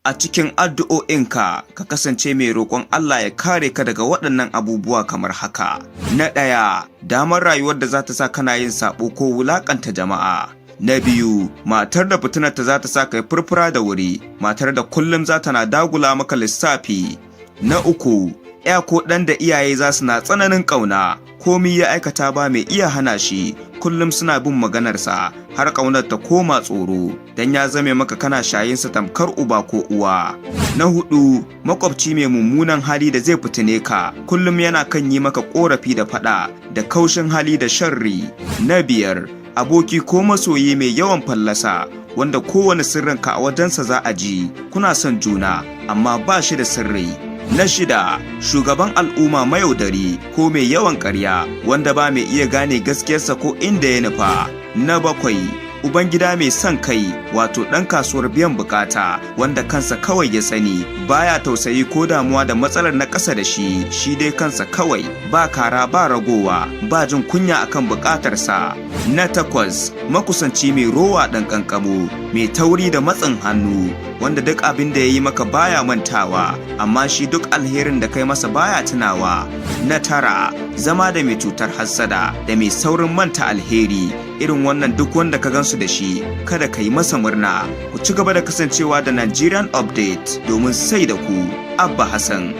A cikin addu'o'inka, ka kasance mai roƙon Allah ya kare ka daga waɗannan abubuwa kamar haka. Na ɗaya, damar rayuwar da za ta sa kana yin saɓo ko wulaƙanta jama'a. Na biyu, matar da fitinarta za ta sa kai furfura da wuri, matar da kullum za ta na dagula maka lissafi. Na uku, 'ya ko ɗan da iyaye za su na tsananin ƙauna, komi ya aikata ba mai iya hana shi, kullum suna bin maganarsa har ƙaunar ta koma tsoro, don ya zame maka kana shayinsa tamkar uba ko uwa. Na hudu, makwabci mai mummunan hali da zai fitine ka, kullum yana kan yi maka ƙorafi da faɗa, da kaushin hali da sharri. Na biyar, aboki ko masoyi mai yawan fallasa, wanda kowane sirrinka a wajensa za a ji, kuna son juna, amma ba shi da sirri. Na shida, shugaban al'umma mayaudari ko mai yawan ƙarya, wanda ba mai iya gane gaskiyarsa ko inda ya nufa. Na bakwai, ubangida mai son kai, wato ɗan kasuwar biyan bukata, wanda kansa kawai ya sani, baya tausayi ko damuwa da matsalar na ƙasa da shi, shi dai kansa kawai, ba kara ba ragowa, ba jin kunya akan bukatarsa. Na takwas, makusanci mai rowa, ɗan ƙanƙamo, mai tauri da matsin hannu, wanda duk abin da ya yi maka baya mantawa, amma shi duk alherin da kai masa baya tunawa. Na tara, zama da mai cutar hassada da mai saurin manta alheri. Irin wannan, duk wanda ka gansu da shi, kada ka yi masa murna. Ku ci gaba da kasancewa da Nigerian Update domin sai da ku, Abba Hassan.